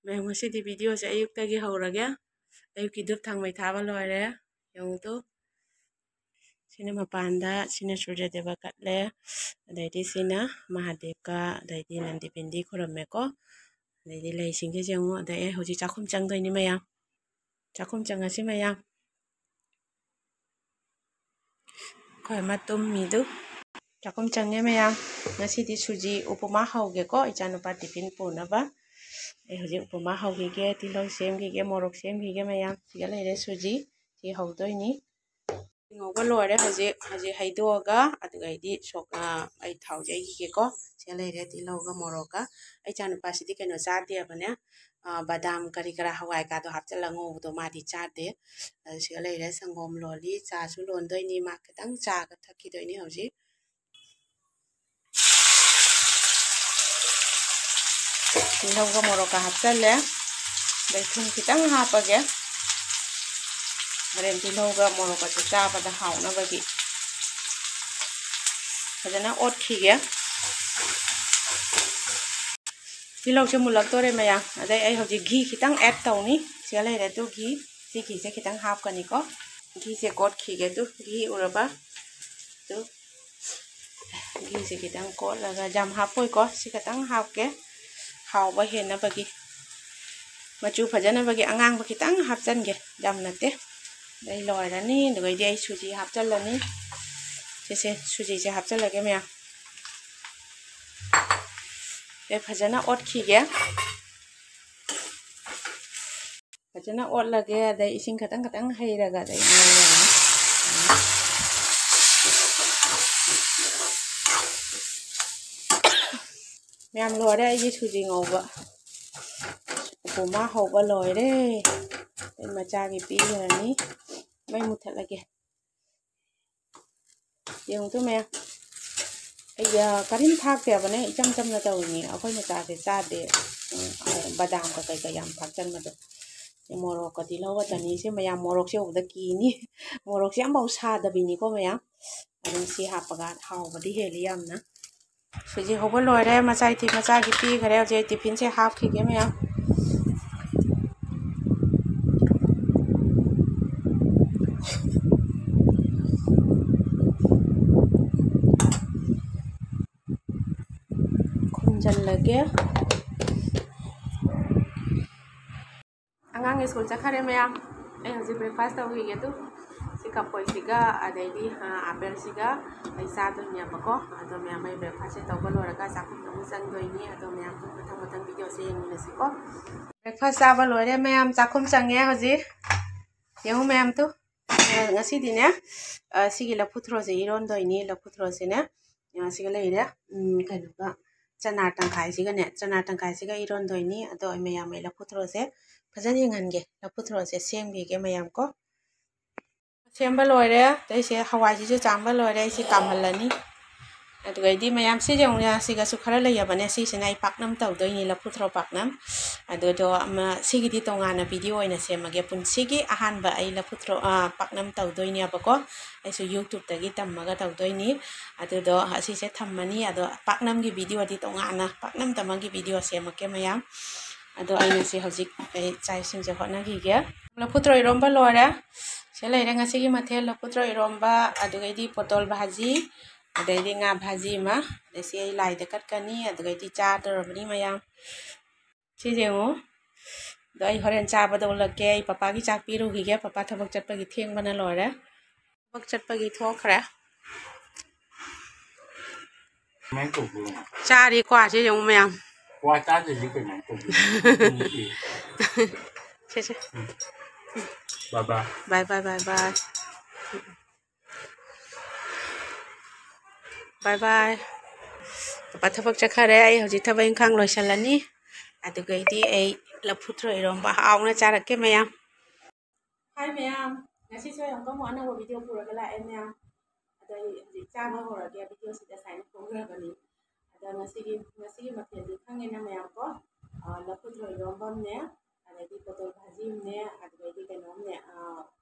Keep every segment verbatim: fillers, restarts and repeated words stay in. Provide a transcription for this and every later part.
ꯃꯌꯥꯝ, ꯉꯁꯤꯗꯤ videoꯁꯦ ꯑꯌꯨꯛꯇꯒꯤ ꯍꯧꯔꯒꯦ꯫ ꯑꯌꯨꯛꯀꯤ ꯙꯨꯞ ꯊꯥꯡꯃꯩ ꯊꯥꯕ ꯂꯣꯏꯔꯦ꯫ ꯌꯦꯡꯉꯨ ꯇꯨ꯫ ꯁꯤꯅ ꯃꯄꯥꯟꯗ, ꯁꯤꯅ ꯁꯨꯔꯖꯗꯦꯕ ꯀꯠꯂꯦ꯫ ꯑꯗꯩꯗꯤ ꯁꯤꯅ ꯃꯍꯥꯗꯦꯕꯀ, ꯑꯗꯩꯗꯤ ꯅꯟꯗꯤ ꯕꯤꯟꯗꯤ ꯈꯨꯔꯝꯃꯦꯀꯣ꯫ ꯑꯗꯩꯗꯤ ꯂꯩꯁꯤꯡꯁꯦ ꯌꯦꯡꯉꯨ꯫ ꯑꯗꯩ ꯑꯩ ꯍꯧꯖꯤꯛ ꯆꯥꯛꯈꯨꯝ ꯆꯪꯗꯣꯏꯅꯤ ꯃꯌꯥꯝ꯫ ꯆꯥꯛꯈꯨꯝ ꯆꯪꯉꯁꯤ ꯃꯌꯥꯝ꯫ ꯑꯩꯈꯣꯏ ꯑꯃ ꯇꯨꯝꯃꯤꯗꯨ꯫ ꯆꯥꯛꯈꯨꯝ ꯆꯪꯉꯦ ꯃꯌꯥꯝ꯫ ꯉꯁꯤꯗꯤ ꯁꯨꯖꯤ ꯎꯄꯃꯥ ꯍꯧꯒꯦꯀꯣ, ꯏꯆꯥꯅꯨꯄꯥ tiffin ꯄꯨꯅꯕ꯫ ꯑꯩ ꯍꯧꯖꯤꯛ ꯎꯄꯃꯥ ꯍꯧꯈꯤꯒꯦ, ꯇꯤꯜꯍꯧ ꯁꯦꯝꯈꯤꯒꯦ, ꯃꯣꯔꯣꯛ ꯁꯦꯝꯈꯤꯒꯦ ꯃꯌꯥꯝ꯫ ꯁꯤꯗ ꯂꯩꯔꯦ ꯁꯨꯖꯤ꯫ ꯁꯤ ꯍꯧꯗꯣꯏꯅꯤ꯫ ꯉꯧꯕ ꯂꯣꯏꯔꯦ ꯍꯧꯖꯤꯛ꯫ ꯍꯧꯖꯤꯛ ꯍꯩꯗꯣꯛꯑꯒ, ꯑꯗꯨꯒ ꯑꯩꯗꯤ ꯁꯣꯛ-, ꯑ, ꯑꯩ ꯊꯥꯎ ꯌꯩꯈꯤꯒꯦꯀꯣ꯫ ꯁꯤꯗ ꯂꯩꯔꯦ ꯇꯤꯜꯍꯧꯒ ꯃꯣꯔꯣꯛꯀ꯫ ꯑꯩ ꯏꯆꯥꯅꯨꯄꯥꯁꯤꯗꯤ ꯀꯩꯅꯣ ꯆꯥꯗꯦꯕꯅꯦ, ꯑ, ꯕꯗꯥꯝ ꯀꯔꯤ ꯀꯔꯥ ꯍꯋꯥꯏ ꯀꯥꯗꯣ ꯍꯥꯞꯆꯤꯜꯂ ꯉꯧꯕꯗꯣ ꯃꯥꯗꯤ ꯆꯥꯗꯦ꯫ ꯑꯗꯨ ꯁꯤꯗ ꯂꯩꯔꯦ ꯁꯪꯒꯣꯝ ꯂꯣꯜꯂꯤ, ꯆꯥꯁꯨ ꯂꯣꯟꯗꯣꯏꯅꯤ꯫ ꯃꯥ ꯈꯤꯇꯪ ꯆꯥꯒ ꯊꯛꯈꯤꯗꯣꯏꯅꯤ ꯍꯧꯖꯤꯛ꯫ ꯇꯤꯜꯍꯧꯒ ꯃꯣꯔꯣꯛꯀ ꯍꯥꯞꯆꯜꯂꯦ꯫ ꯑꯗꯩ ꯊꯨꯝ ꯈꯤꯇꯪ ꯍꯥꯞꯄꯒꯦ꯫ ꯍꯣꯔꯦꯟ ꯇꯤꯜꯍꯧꯒ ꯃꯣꯔꯣꯛꯀꯁꯦ ꯆꯥꯕꯗ ꯍꯥꯎꯅꯕꯒꯤ ꯐꯖꯅ ꯑꯣꯠꯈꯤꯒꯦ꯫ ꯇꯤꯜꯍꯧꯁꯦ ꯃꯨꯜꯂꯛꯇꯣꯔꯦ ꯃꯌꯥꯝ꯫ ꯑꯗꯩ ꯑꯩ ꯍꯧꯖꯤꯛ ꯘꯤ ꯈꯤꯇꯪ add ꯇꯧꯅꯤ꯫ ꯁꯤꯗ ꯂꯩꯔꯦ ꯑꯗꯨ ꯘꯤ꯫ ꯁꯤ ꯘꯤꯁꯦ ꯈꯤꯇꯪ ꯍꯥꯞꯀꯅꯤꯀꯣ꯫ ꯘꯤꯁꯦ ꯀꯣꯠꯈꯤꯒꯦ꯫ ꯑꯗꯨ ꯘꯤ ꯎꯔꯕ? ꯑꯗꯨ ꯘꯤꯁꯦ ꯈꯤꯇꯪ ꯀꯣꯠꯂꯒ, ꯌꯥꯝ ꯍꯥꯞꯄꯣꯏꯀꯣ, ꯁꯤ ꯈꯤꯇꯪ ꯍꯥꯞꯀꯦ, ꯍꯥꯎꯕ ꯍꯦꯟꯅꯕꯒꯤ꯫ ꯃꯆꯨ ꯐꯖꯅꯕꯒꯤ ꯑꯉꯥꯡꯕ ꯈꯤꯇꯪ ꯍꯥꯞꯆꯟꯒꯦ, ꯌꯥꯝ ꯅꯠꯇꯦ꯫ ꯑꯗꯩ ꯂꯣꯏꯔꯅꯤ꯫ ꯑꯗꯨꯒꯩꯗꯤ ꯑꯩ ꯁꯨꯖꯤ ꯍꯥꯞꯆꯜꯂꯅꯤ꯫ ꯁꯤꯁꯦ, ꯁꯨꯖꯤꯁꯦ ꯍꯥꯞꯆꯜꯂꯒꯦ ꯃꯌꯥꯝ꯫ ꯑꯗꯩ ꯐꯖꯅ ꯑꯣꯠꯈꯤꯒꯦ꯫ ꯐꯖꯅ ꯑꯣꯠꯂꯒꯦ꯫ ꯑꯗꯩ ꯏꯁꯤꯡ ꯈꯇꯪ ꯈꯇꯪ ꯍꯩꯔꯒ ꯑꯗꯩ ꯉꯧꯔꯅꯤ꯫ ꯃꯌꯥꯝ, ꯂꯣꯏꯔꯦ ꯑꯩꯒꯤ ꯁꯨꯖꯤ ꯉꯧꯕ꯫ ꯎꯄꯃꯥ ꯍꯧꯕ ꯂꯣꯏꯔꯦ꯫ ꯑꯩ ꯃꯆꯥꯒꯤ ꯄꯤꯈ꯭ꯔꯅꯤ꯫ ꯃꯩ ꯃꯨꯊꯠꯂꯒꯦ꯫ ꯌꯦꯡꯉꯨ ꯇꯨ ꯃꯌꯥꯝ꯫ ꯑꯩ, ꯑ, ꯀꯔꯤꯝ ꯊꯥꯛꯇꯦꯕꯅꯦ, ꯏꯆꯝ ꯆꯝꯅ ꯇꯧꯔꯤꯅꯤ꯫ ꯑꯩꯈꯣꯏ ꯃꯆꯥꯁꯦ ꯆꯥꯗꯦ꯫ ꯎꯝ, ꯑ, ꯕꯗꯥꯝꯒ ꯀꯩꯀ ꯌꯥꯝ ꯊꯥꯛꯆꯟꯕꯗꯣ꯫ ꯃꯣꯔꯣꯛꯀ ꯇꯤꯜꯍꯧꯒ ꯆꯅꯤꯁꯦ ꯃꯌꯥꯝ, ꯃꯣꯔꯣꯛꯁꯦ ꯎꯕꯗ ꯀꯤꯅꯤ꯫ ꯃꯣꯔꯣꯛꯁꯦ ꯑꯝꯐꯥꯎ ꯁꯥꯗꯕꯤꯅꯤꯀꯣ ꯃꯌꯥꯝ꯫ ꯑꯗꯨꯝ ꯁꯤ ꯍꯥꯞꯄꯒ ꯍꯥꯎꯕꯗꯤ ꯍꯦꯜꯂꯤ ꯌꯥꯝꯅ꯫ ꯁꯨꯖꯤ ꯍꯧꯕ ꯂꯣꯏꯔꯦ꯫ ꯃꯆꯥ ꯏꯊꯤ ꯃꯆꯥꯒꯤ ꯄꯤꯈ꯭ꯔꯦ꯫ ꯍꯧꯖꯤꯛ ꯑꯩ tiffinꯁꯦ ꯍꯥꯞꯈꯤꯒꯦ ꯃꯌꯥꯝ꯫ ꯇꯧꯈꯤꯒꯦ꯫ ꯑꯉꯥꯡ ꯁ꯭ꯀꯨꯜ ꯆꯠꯈꯔꯦ ꯃꯌꯥꯝ꯫ ꯑꯩ ꯍꯧꯖꯤꯛ breakfast ꯇꯧꯈꯤꯒꯦ꯫ ꯑꯗꯨ ꯁꯤ ꯀꯐꯣꯏꯁꯤꯒ ꯑꯗꯩꯗꯤ, ꯑ, ꯑꯄꯦꯜꯁꯤꯒ ꯑꯩ ꯆꯥꯗꯣꯏꯅꯦꯕꯀꯣ꯫ ꯑꯗꯣ ꯃꯌꯥꯝ, ꯑꯩ breakfastꯁꯦ ꯇꯧꯕ ꯂꯣꯏꯔꯒ ꯆꯥꯛꯈꯨꯝꯗ ꯑꯃꯨꯛ ꯆꯪꯗꯣꯏꯅꯤ꯫ ꯑꯗꯣ ꯃꯌꯥꯝꯁꯨ ꯃꯊꯪ ꯃꯊꯪ videoꯁꯦ ꯌꯦꯡꯃꯤꯟꯅꯁꯤꯀꯣ꯫ Breakfast ꯆꯥꯕ ꯂꯣꯏꯔꯦ ꯃꯌꯥꯝ, ꯆꯥꯛꯈꯨꯝ ꯆꯪꯉꯦ ꯍꯧꯖꯤꯛ꯫ ꯌꯦꯡꯉꯨ ꯃꯌꯥꯝ ꯇꯨ꯫ ꯑ, ꯉꯁꯤꯗꯤꯅꯦ, ꯑ, ꯁꯤꯒꯤ ꯂꯐꯨ ꯊꯔꯣꯁꯦ ꯏꯔꯣꯟꯗꯣꯏꯅꯤ꯫ ꯂꯐꯨ ꯊꯔꯣꯁꯤꯅꯦ, ꯑ, ꯁꯤꯒ ꯂꯩꯔꯦ꯫ ꯎꯝ, ꯀꯩꯅꯣꯒ, ꯆꯅꯥ ꯇꯪꯈꯥꯏꯁꯤꯒꯅꯦ, ꯆꯅꯥ ꯇꯪꯈꯥꯏꯁꯤꯒ ꯏꯔꯣꯟꯗꯣꯏꯅꯤ꯫ ꯑꯗꯣ ꯑꯩ ꯃꯌꯥꯝ, ꯑꯩ ꯂꯐꯨ ꯊꯔꯣꯁꯦ ꯐꯖꯅ ꯌꯦꯡꯍꯟꯒꯦ꯫ ꯂꯐꯨ ꯊꯔꯣꯁꯦ ꯁꯦꯝꯈꯤꯒꯦ ꯃꯌꯥꯝ ꯀꯣ꯫ ꯁꯦꯝꯕ ꯂꯣꯏꯔꯦ꯫ ꯑꯇꯩꯁꯦ ꯍꯋꯥꯏꯁꯤꯁꯨ ꯆꯥꯝꯕ ꯂꯣꯏꯔꯦ꯫ ꯑꯩꯁꯤ ꯀꯥꯝꯍꯜꯂꯅꯤ꯫ ꯑꯗꯨꯒꯩꯗꯤ ꯃꯌꯥꯝ ꯁꯤꯁꯦ ꯑꯃꯨꯛꯅꯦ, ꯁꯤꯒꯁꯨ ꯈꯔ ꯂꯩꯔꯕꯅꯦ꯫ ꯁꯤꯁꯤꯅ ꯑꯩ ꯄꯥꯛꯅꯝ ꯇꯧꯗꯣꯏꯅꯤ, ꯂꯐꯨ ꯊꯔꯣ ꯄꯥꯛꯅꯝ꯫ ꯑꯗꯨꯗꯣ ꯑꯃ, ꯁꯤꯒꯤꯗꯤ ꯇꯣꯉꯥꯟꯅ video ꯑꯣꯏꯅ ꯁꯦꯝꯃꯒꯦ꯫ ꯄꯨꯟꯁꯤꯒꯤ ꯑꯍꯥꯟꯕ ꯑꯩ ꯂꯐꯨ ꯊꯔꯣ, ꯑ, ꯄꯥꯛꯅꯝ ꯇꯧꯗꯣꯏꯅꯦꯕꯀꯣ꯫ ꯑꯩꯁꯨ YouTubeꯇꯒꯤ ꯇꯝꯃꯒ ꯇꯧꯗꯣꯏꯅꯤ꯫ ꯑꯗꯨꯗꯣ ꯑꯁꯤꯁꯦ ꯊꯝꯃꯅꯤ꯫ ꯑꯗꯣ ꯄꯥꯛꯅꯝꯒꯤ videoꯗꯤ ꯇꯣꯉꯥꯟꯅ, ꯄꯥꯛꯅꯝ ꯇꯝꯃꯒꯤ video ꯁꯦꯝꯃꯛꯀꯦ ꯃꯌꯥꯝ꯫ ꯑꯗꯣ ꯑꯩꯅ ꯁꯤ ꯍꯧꯖꯤꯛ ꯑꯩ ꯆꯥꯛ ꯏꯁꯤꯡꯁꯦ ꯍꯣꯠꯅꯈꯤꯒꯦ꯫ ꯂꯐꯨ ꯊꯔꯣ ꯏꯔꯣꯝꯕ ꯂꯣꯏꯔꯦ꯫ ꯁꯤ ꯂꯩꯔꯦ ꯉꯁꯤꯒꯤ ꯃꯊꯦꯜ, ꯂꯐꯨ ꯊꯔꯣ ꯏꯔꯣꯝꯕ, ꯑꯗꯨꯒꯩꯗꯤ ꯄꯣꯇꯣꯜ ꯚꯥꯖꯤ, ꯑꯗꯩꯗꯤ ꯉꯥ ꯚꯥꯖꯤ ꯑꯃ, ꯑꯗꯩ ꯁꯤ ꯑꯩ ꯂꯥꯏꯗ ꯀꯠꯀꯅꯤ, ꯑꯗꯨꯒꯩꯗꯤ ꯆꯥꯗꯧꯔꯕꯅꯤ ꯃꯌꯥꯝ꯫ ꯁꯤꯁꯦ ꯌꯦꯡꯉꯨ꯫ ꯑꯗꯣ ꯑꯩ ꯍꯣꯔꯦꯟ ꯆꯥꯕꯗ ꯎꯠꯂꯛꯀꯦ꯫ ꯑꯩ ꯄꯄꯥꯒꯤ ꯆꯥꯛ ꯄꯤꯔꯨꯈꯤꯒꯦ꯫ ꯄꯄꯥ ꯊꯕꯛ ꯆꯠꯄꯒꯤ ꯊꯦꯡꯕꯅ ꯂꯣꯏꯔꯦ꯫ ꯊꯕꯛ ꯆꯠꯄꯒꯤ ꯊꯣꯛꯈ꯭ꯔꯦ꯫ ꯀꯃꯥꯏꯅ ꯇꯧꯗꯣꯏꯅꯣ? ꯆꯥꯔꯤ ꯀ꯭ꯋꯥꯁꯦ ꯌꯦꯡꯉꯨ ꯃꯌꯥꯝ꯫ ꯀ꯭ꯋꯥ ꯆꯥꯗ꯭ꯔꯗꯤ ꯀꯃꯥꯏꯅ ꯇꯧꯗꯣꯏꯅꯣ? ꯁꯦ, ꯁꯦ꯫ ꯎꯝ꯫ Bye bye꯫ Bye bye, bye bye꯫ Bye bye꯫ Papa ꯊꯕꯛ ꯆꯠꯈꯔꯦ꯫ ꯑꯩ ꯍꯧꯖꯤꯛ ꯊꯕꯛ ꯏꯪꯈꯥꯡ ꯂꯣꯏꯁꯤꯜꯂꯅꯤ꯫ ꯑꯗꯨꯒꯩꯗꯤ ꯑꯩ ꯂꯐꯨ ꯊꯔꯣ ꯏꯔꯣꯝꯕ ꯍꯥꯎꯅ ꯆꯥꯔꯛꯀꯦ ꯃꯌꯥꯝ꯫ Hi ꯃꯌꯥꯝ, ꯉꯁꯤꯁꯨ ꯑꯩ ꯑꯃꯨꯛꯀ ꯑꯃꯨꯛ ꯑꯅꯧꯕ video ꯄꯨꯔꯒ ꯂꯥꯛꯑꯦ ꯃꯌꯥꯝ꯫ ꯑꯗꯣ ꯑꯩ ꯍꯧꯖꯤꯛ ꯆꯥꯕ ꯍꯧꯔꯒꯦ, videoꯁꯤꯗ ꯁꯨꯃꯥꯏꯅ ꯐꯣꯡꯈ꯭ꯔꯕꯅꯤ꯫ ꯑꯗꯣ ꯉꯁꯤꯒꯤ, ꯉꯁꯤꯒꯤ ꯃꯊꯦꯜꯗꯤ ꯈꯪꯉꯦꯅ ꯃꯌꯥꯝ ꯀꯣ, ꯑ, ꯂꯐꯨ ꯊꯔꯣ ꯏꯔꯣꯝꯕ ꯑꯃꯅꯦ, ꯑꯗꯩꯗꯤ ꯄꯣꯇꯣꯜ ꯚꯥꯖꯤ ꯑꯃꯅꯦ, ꯑꯗꯨꯗꯩꯗꯤ ꯀꯩꯅꯣ ꯑꯃꯅꯦ, ꯑ,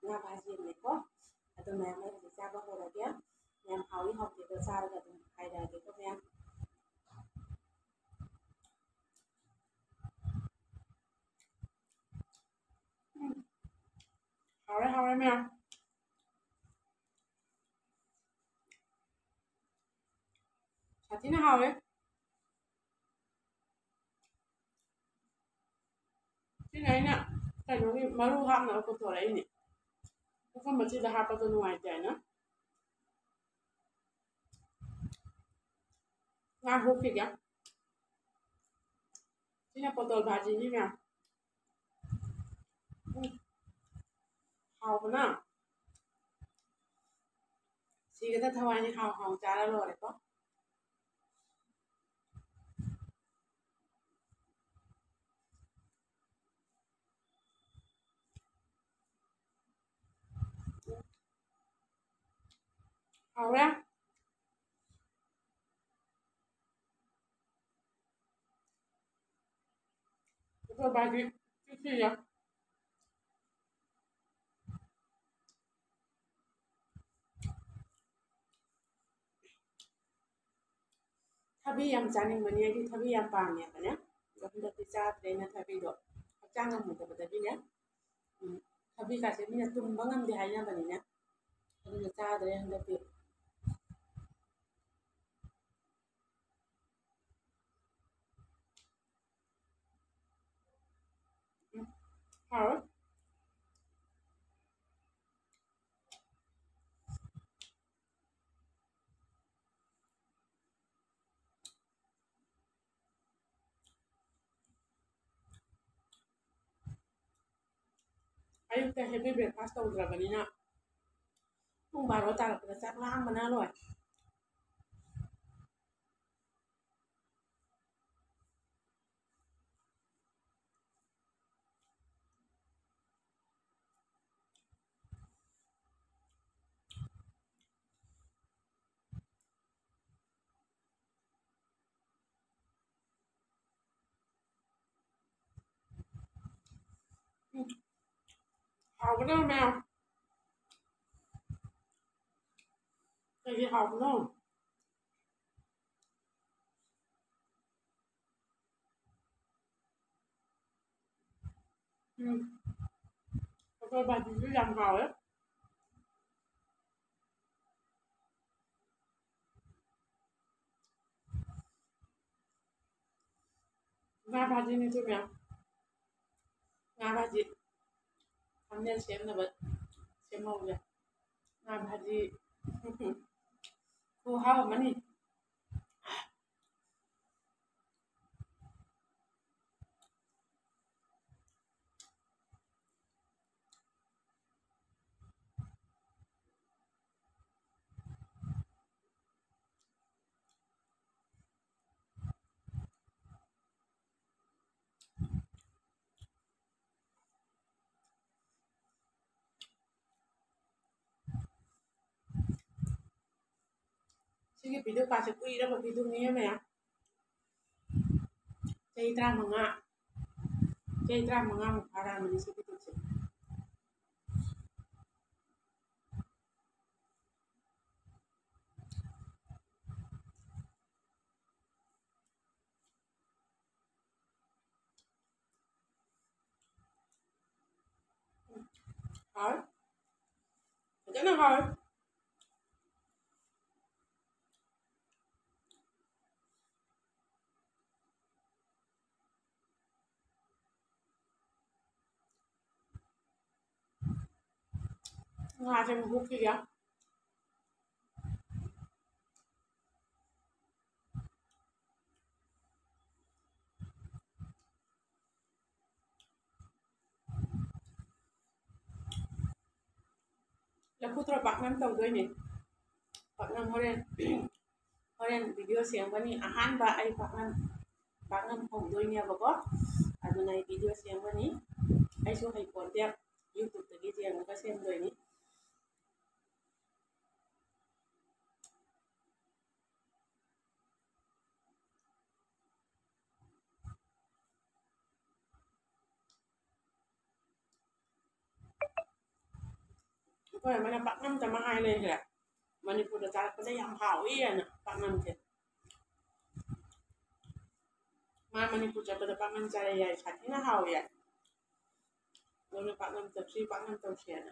ꯉꯥ ꯚꯥꯖꯤ ꯑꯃꯅꯦꯀꯣ꯫ ꯑꯗꯣ ꯃꯌꯥꯝ ꯑꯩ ꯍꯧꯖꯤꯛ ꯆꯥꯕ ꯍꯧꯔꯒꯦ꯫ ꯃꯌꯥꯝ ꯍꯥꯎꯏ ꯍꯥꯎꯇꯦꯗꯣ ꯆꯥꯔꯒ ꯑꯗꯨꯝ ꯍꯥꯏꯔꯛꯑꯒꯦꯀꯣ ꯃꯌꯥꯝ꯫ ꯎꯝ꯫ ꯍꯥꯎꯔꯦ, ꯍꯥꯎꯔꯦ ꯃꯌꯥꯝ꯫ ꯁꯥꯊꯤꯅ ꯍꯥꯎꯔꯦ꯫ ꯁꯤꯅ ꯑꯩꯅ ꯀꯩꯅꯣꯒꯤ ꯃꯔꯨ ꯍꯥꯞꯅꯕ ꯄꯨꯊꯣꯔꯛꯏꯅꯦ꯫ ꯄꯨꯈꯝ ꯃꯆꯤꯗ ꯍꯥꯞꯄꯗꯣ ꯅꯨꯡꯉꯥꯏꯇꯦ ꯍꯥꯏꯅ꯫ ꯉꯥ ꯍꯨꯞꯈꯤꯒꯦ꯫ ꯁꯤꯅ ꯄꯣꯇꯣꯜ ꯚꯥꯖꯤꯅꯤ ꯃꯌꯥꯝ꯫ ꯎꯝ꯫ ꯍꯥꯎꯕꯅ꯫ ꯁꯤꯒꯗ ꯊꯋꯥꯏꯅꯤ, ꯍꯥꯎ ꯍꯥꯎ ꯆꯥꯔ ꯂꯣꯏꯔꯦꯀꯣ꯫ ꯍꯥꯎꯔꯦ꯫ ꯑꯩꯈꯣꯏ ꯕꯥꯗꯤ ꯆꯤꯛꯁꯤꯜꯂꯦ꯫ ꯊꯕꯤ ꯌꯥꯝ ꯆꯥꯅꯤꯡꯕꯅꯤ, ꯑꯩꯗꯤ ꯊꯕꯤ ꯌꯥꯝ ꯄꯥꯝꯃꯦꯕꯅꯦ꯫ ꯑꯗꯣ ꯍꯟꯗꯛꯇꯤ ꯆꯥꯗ꯭ꯔꯦ ꯑꯩꯅ ꯊꯕꯤꯗꯣ, ꯍꯛꯆꯥꯡ ꯉꯝꯃꯣꯏꯗꯕꯗꯒꯤꯅꯦ꯫ ꯎꯝ, ꯊꯕꯤꯒꯥꯁꯦ ꯃꯤꯅ ꯇꯨꯝꯕ ꯉꯝꯗꯦ ꯍꯥꯏꯅꯕꯅꯤꯅꯦ, ꯑꯗꯨꯅ ꯆꯥꯗ꯭ꯔꯦ ꯍꯟꯗꯛꯇꯤ꯫ ꯎꯝ, ꯍꯥꯎꯋꯦ꯫ ꯑꯌꯨꯛꯇ heavy breakfast ꯇꯧꯗ꯭ꯔꯕꯅꯤꯅ ꯄꯨꯡ ꯕꯥꯔꯣ ꯇꯥꯔꯛꯄꯗ ꯆꯥꯛ ꯂꯥꯝꯕꯅ ꯂꯣꯏꯔꯦ꯫ ꯎꯝ꯫ ꯍꯥꯎꯕꯅ ꯃꯌꯥꯝ꯫ ꯀꯩꯒꯤ ꯍꯥꯎꯕꯅꯣ? ꯎꯝ꯫ ꯄꯀꯣꯔ ꯕꯥꯖꯤꯁꯨ ꯌꯥꯝ ꯍꯥꯎꯋꯦ꯫ ꯉꯥ ꯕꯥꯖꯤꯅꯤ ꯏꯆꯦ ꯃꯌꯥꯝ꯫ ꯉꯥ ꯚꯥꯖꯤ ꯊꯝꯅꯦꯜ ꯁꯦꯝꯅꯕ ꯁꯦꯝꯍꯧꯒꯦ꯫ ꯉꯥ ꯚꯥꯖꯤ ꯈꯨꯍꯥꯎ ꯑꯃꯅꯤ꯫ ꯁꯤꯒꯤ ꯚꯤꯗꯤꯑꯣ ꯀꯥꯁꯦ ꯀꯨꯏꯔꯕ ꯚꯤꯗꯤꯑꯣꯅꯦ ꯃꯌꯥꯝ꯫ ꯆꯍꯤ ꯇꯔꯥꯃꯉꯥ, ꯆꯍꯤ ꯇꯔꯥꯃꯉꯥꯃꯨꯛ ꯐꯥꯔꯛꯑꯃꯅꯤ ꯁꯤ ꯚꯤꯗꯤꯑꯣꯁꯦ꯫ ꯍꯥꯎ꯫ ꯐꯖꯅ ꯍꯥꯎ꯫ ꯉꯥꯁꯦ ꯑꯃꯨꯛ ꯍꯨꯠꯈꯤꯒꯦ꯫ ꯂꯐꯨ ꯊꯔꯣ ꯄꯥꯛꯅꯝ ꯇꯧꯗꯣꯏꯅꯦ꯫ ꯄꯥꯛꯅꯝ ꯍꯣꯔꯦꯟ, ꯍꯣꯔꯦꯟ ꯚꯤꯗꯤꯑꯣ ꯁꯦꯝꯒꯅꯤ꯫ ꯑꯍꯥꯟꯕ ꯑꯩ ꯄꯥꯛꯅꯝ, ꯄꯥꯛꯅꯝ ꯍꯧꯗꯣꯏꯅꯦꯕꯀꯣ꯫ ꯑꯗꯨꯅ ꯑꯩ ꯚꯤꯗꯤꯑꯣ ꯁꯦꯝꯒꯅꯤ꯫ ꯑꯩꯁꯨ ꯍꯩꯄꯣꯟꯇꯦ, YouTubeꯇꯒꯤ ꯌꯦꯡꯉꯒ ꯁꯦꯝꯗꯣꯏꯅꯤ꯫ ꯑꯩꯈꯣꯏ ꯑꯃꯅ ꯄꯥꯛꯅꯝ ꯆꯥꯃ ꯍꯥꯏ ꯂꯩꯈ꯭ꯔꯦ꯫ ꯃꯅꯤꯄꯨꯔꯗ ꯆꯥꯔꯛꯄꯗ ꯌꯥꯝ ꯍꯥꯎꯏ ꯍꯥꯏꯅ ꯄꯥꯛꯅꯝꯁꯦ꯫ ꯃꯥ ꯃꯅꯤꯄꯨꯔ ꯆꯠꯄꯗ ꯄꯥꯛꯅꯝ ꯆꯥꯔꯛꯑꯦ ꯍꯥꯏ, ꯁꯥꯊꯤꯅ ꯍꯥꯎꯏ ꯍꯥꯏ꯫ ꯑꯗꯨꯅ ꯄꯥꯛꯅꯝ ꯆꯠꯁꯤ, ꯄꯥꯛꯅꯝ ꯇꯧꯁꯤ ꯍꯥꯏꯅ꯫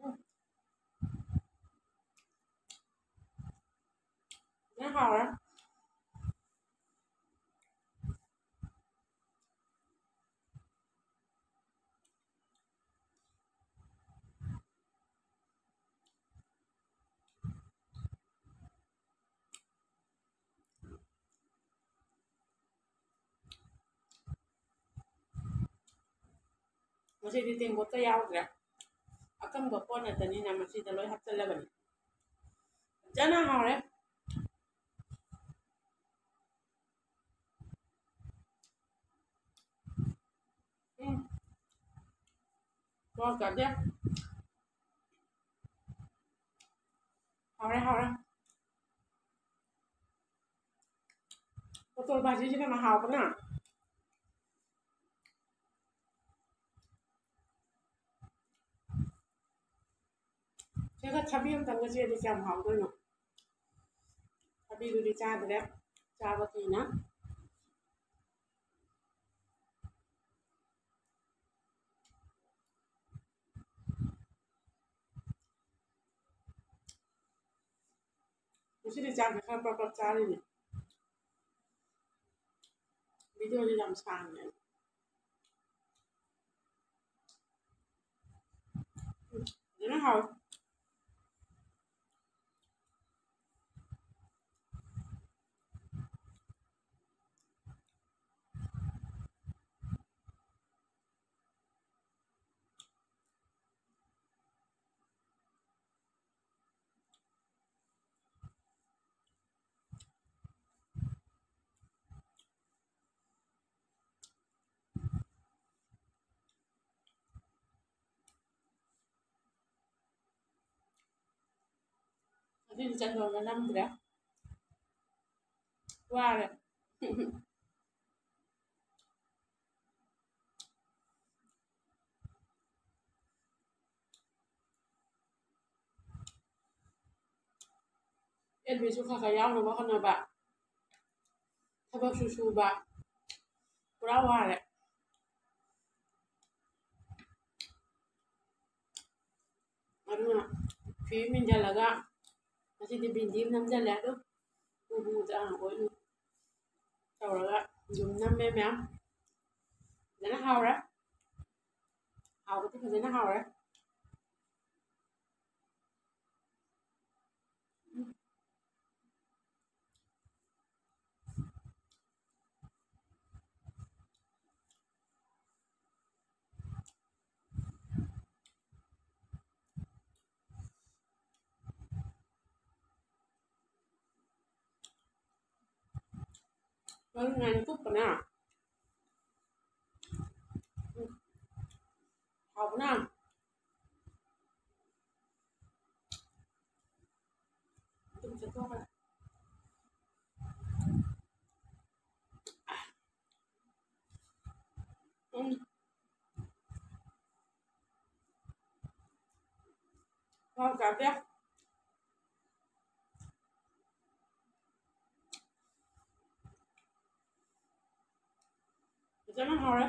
ꯎꯝ꯫ ꯍꯥꯎꯔꯦ꯫ ꯉꯁꯤꯗꯤ ꯇꯦꯡꯀꯣꯠꯇ ꯌꯥꯎꯗ꯭ꯔꯦ꯫ ꯑꯀꯪꯕ ꯄꯣꯠ ꯉꯥꯛꯇꯅꯤꯅ ꯃꯁꯤꯗ ꯂꯣꯏ ꯍꯥꯞꯆꯜꯂꯕꯅꯤ꯫ ꯐꯖꯅ ꯍꯥꯎꯔꯦ꯫ ꯎꯝ꯫ ꯃꯣꯔꯣꯛ ꯆꯥꯗꯦ꯫ ꯍꯥꯎꯔꯦ, ꯍꯥꯎꯔꯦ꯫ ꯄꯣꯇꯣꯜ ꯚꯥꯖꯤꯁꯤꯅ ꯃꯍꯥꯎꯕꯅ꯫ ꯁꯤꯒ ꯊꯕꯤ ꯑꯝꯇꯪꯒ ꯆꯦꯔꯗꯤ ꯀꯌꯥꯝ ꯍꯥꯎꯗꯣꯏꯅꯣ꯫ ꯊꯕꯤꯗꯨꯗꯤ ꯆꯥꯗ꯭ꯔꯦ, ꯆꯥꯕ ꯀꯤꯅ꯫ ꯉꯁꯤꯗꯤ ꯆꯥꯛꯁꯦ ꯈꯔ ꯄ꯭ꯔꯞ ꯄ꯭ꯔꯞ ꯆꯥꯔꯤꯅꯦ꯫ ꯚꯤꯗꯤꯑꯣꯁꯦ ꯌꯥꯝ ꯁꯥꯡꯉꯦ꯫ ꯎꯝ, ꯐꯖꯅ ꯍꯥꯎꯋꯦ꯫ ꯑꯗꯨꯗꯤ ꯆꯟꯗꯣꯟꯒ ꯅꯝꯗ꯭ꯔꯦ꯫ ꯋꯥꯔꯦ꯫ ꯑꯦꯜ ꯕꯤꯁꯨ ꯈꯔ ꯈꯔ ꯌꯥꯎꯅꯕ ꯍꯣꯠꯅꯕ꯫ ꯊꯕꯛꯁꯨ ꯁꯨꯕ꯫ ꯄꯨꯔꯥ ꯋꯥꯔꯦ꯫ ꯑꯗꯨꯅ ꯐꯤ ꯑꯃ ꯏꯟꯁꯤꯜꯂꯒ ꯉꯁꯤꯗꯤ ꯕꯤꯟꯗꯤ ꯑꯃ ꯅꯝꯁꯤꯜꯂꯦ꯫ ꯑꯗꯨ ꯇꯧꯔꯒ ꯑꯗꯨꯝ ꯅꯝꯃꯦ ꯃꯌꯥꯝ꯫ ꯐꯖꯅ ꯍꯥꯎꯔꯦ꯫ ꯍꯥꯎꯕꯗꯤ ꯐꯖꯅ ꯍꯥꯎꯔꯦ꯫ ꯃꯔꯨ ꯉꯥꯏꯅ ꯀꯨꯞꯄꯅ ꯍꯥꯎꯕꯅ꯫ ꯑꯗꯨꯝ ꯆꯠꯊꯣꯛꯈ꯭ꯔꯦ꯫ ꯎꯝ꯫ ꯍꯥꯎ ꯆꯥꯗꯦ꯫ ꯐꯖꯅ ꯍꯥꯎꯔꯦ꯫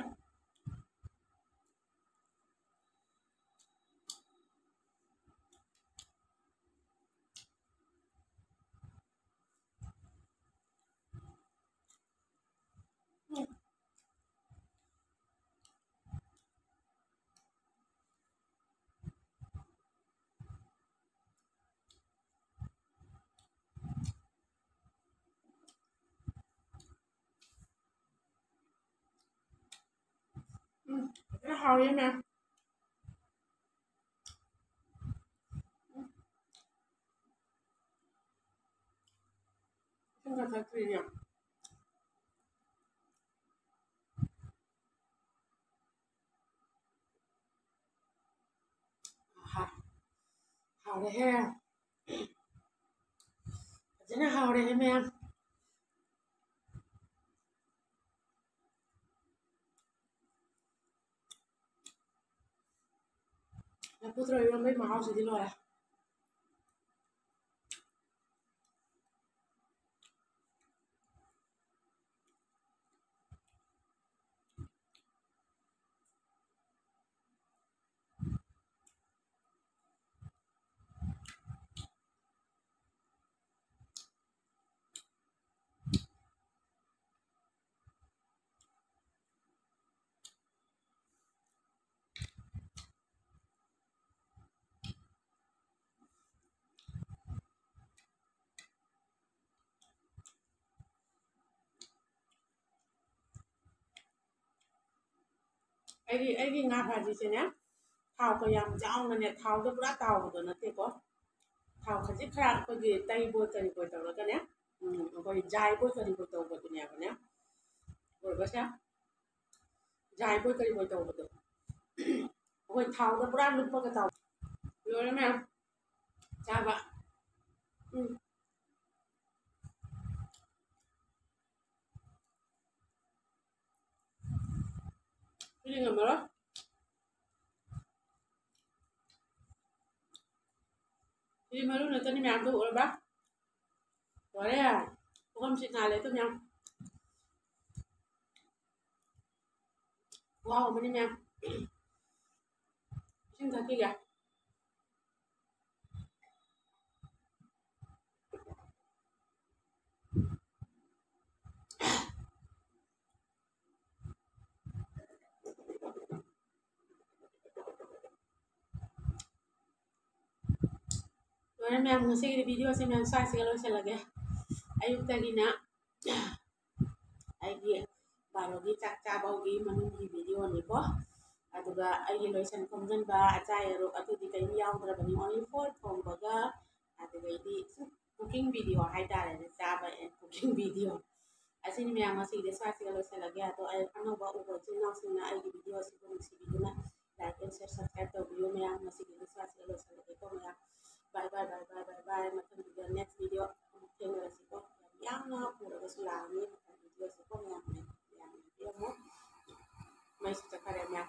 ꯎꯝ, ꯐꯖꯅ ꯍꯥꯎꯔꯦ ꯃꯌꯥꯝ꯫ ꯏꯁꯤꯡ ꯈꯔ ꯊꯛꯇ꯭ꯔꯤꯅꯦ꯫ ꯑꯍꯥ, ꯍꯥꯎꯔꯦꯍꯦ꯫ ꯐꯖꯅ ꯍꯥꯎꯔꯦꯍꯦ ꯃꯌꯥꯝ꯫ ꯂꯐꯨ ꯊꯔꯣ ꯏꯔꯣꯝꯕꯩ ꯃꯍꯥꯎꯁꯤꯗꯤ ꯂꯣꯏꯔꯦ꯫ ꯑꯩꯒꯤ ꯑꯩꯒꯤ ꯉꯥ ꯚꯥꯖꯤꯁꯦꯅꯦ, ꯊꯥꯎꯒ ꯌꯥꯝ ꯌꯥꯎꯅꯅꯦ, ꯊꯥꯎꯗ ꯄꯨꯔꯥ ꯇꯥꯎꯕꯗꯣ ꯅꯠꯇꯦꯀꯣ꯫ ꯊꯥꯎ ꯈꯖꯤꯛ ꯈꯔ ꯑꯩꯈꯣꯏꯒꯤ ꯇꯩꯕꯣꯏ ꯀꯔꯤꯕꯣꯏ ꯇꯧꯔꯒꯅꯦ, ꯎꯝ, ꯑꯩꯈꯣꯏ ꯖꯥꯏꯕꯣꯏ ꯀꯔꯤꯕꯣꯏ ꯇꯧꯕꯗꯨꯅꯦꯕꯅꯦ ꯑꯣꯏꯕꯁꯦ꯫ ꯖꯥꯏꯕꯣꯏ ꯀꯔꯤꯕꯣꯏ ꯇꯧꯕꯗꯣ ꯑꯩꯈꯣꯏ ꯊꯥꯎꯗ ꯄꯨꯔꯥ ꯂꯨꯞꯄꯒ ꯇꯥꯎ꯫ ꯂꯣꯏꯔꯦ ꯃꯌꯥꯝ꯫ ꯆꯥꯕ꯫ ꯎꯝ꯫ ꯁꯤꯗꯤ ꯉꯝꯃꯔꯣꯏ꯫ ꯁꯤꯗꯤ ꯃꯔꯨ ꯅꯠꯇꯅꯤ ꯃꯌꯥꯝꯗꯣ ꯎꯔꯕ? ꯂꯣꯏꯔꯦ꯫ ꯄꯨꯈꯝꯁꯤ ꯅꯥꯜꯂꯦ ꯑꯗꯨ ꯃꯌꯥꯝ꯫ ꯈꯨꯍꯥꯎ ꯑꯃꯅꯤ ꯃꯌꯥꯝ꯫ ꯏꯁꯤꯡ ꯊꯛꯈꯤꯒꯦ꯫ ꯂꯣꯏꯔꯦ ꯃꯌꯥꯝ, ꯉꯁꯤꯒꯤꯗꯤ ꯚꯤꯗꯤꯑꯣꯁꯦ ꯃꯌꯥꯝ ꯁ꯭ꯋꯥꯏꯁꯤꯒ ꯂꯣꯏꯁꯤꯜꯂꯒꯦ꯫ ꯑꯌꯨꯛꯇꯒꯤꯅ ꯑꯩꯒꯤ ꯕꯥꯔꯣꯒꯤ ꯆꯥꯛ ꯆꯥꯕꯒꯤ ꯃꯅꯨꯡꯒꯤ ꯚꯤꯗꯤꯑꯣꯅꯤꯀꯣ꯫ ꯑꯗꯨꯒ ꯑꯩꯒꯤ ꯂꯣꯏꯁꯟ ꯈꯣꯝꯖꯟꯕ, ꯑꯆꯥꯏ ꯑꯔꯨꯛ ꯑꯗꯨꯗꯤ ꯀꯔꯤꯝ ꯌꯥꯎꯗ꯭ꯔꯕꯅꯤ, only for ꯊꯣꯡꯕꯒ ꯑꯗꯨꯗꯩꯗꯤ ꯁꯨꯝ cooking video ꯍꯥꯏꯇꯥꯔꯦꯅꯦ, ꯆꯥꯕ and cooking video꯫ ꯑꯁꯤꯅꯤ ꯃꯌꯥꯝ, ꯉꯁꯤꯒꯤꯗꯤ ꯁ꯭ꯋꯥꯏꯁꯤꯒ ꯂꯣꯏꯁꯤꯜꯂꯒꯦ꯫ ꯑꯗꯣ ꯑꯩ ꯑꯅꯧꯕ ꯎꯕ ꯏꯆꯤꯜ ꯏꯅꯥꯎꯁꯤꯡꯅ ꯑꯩꯒꯤ ꯚꯤꯗꯤꯑꯣ ꯑꯁꯤꯕꯨ ꯅꯨꯡꯁꯤꯕꯤꯗꯨꯅ like and share, subscribe ꯇꯧꯕꯤꯌꯨ ꯃꯌꯥꯝ꯫ ꯉꯁꯤꯒꯤꯗꯤ ꯁ꯭ꯋꯥꯏꯁꯤꯒ ꯂꯣꯏꯁꯤꯜꯂꯒꯦꯀꯣ ꯃꯌꯥꯝ꯫ Bye bye, bye bye, bye bye꯫ ꯃꯊꯪꯒꯤꯗ next video ꯑꯃꯨꯛ ꯊꯦꯡꯅꯔꯁꯤꯀꯣ꯫ ꯌꯥꯝ ꯌꯥꯡꯅ ꯄꯨꯔꯒꯁꯨ ꯂꯥꯛꯑꯅꯤ ꯃꯊꯪ ꯚꯤꯗꯤꯑꯣꯁꯤꯀꯣ ꯃꯌꯥꯝ꯫ ꯃꯌꯥꯝ ꯌꯦꯡꯕꯤꯔꯝꯃꯣ꯫ ꯃꯩꯁꯨ ꯆꯠꯈꯔꯦ ꯃꯌꯥꯝ꯫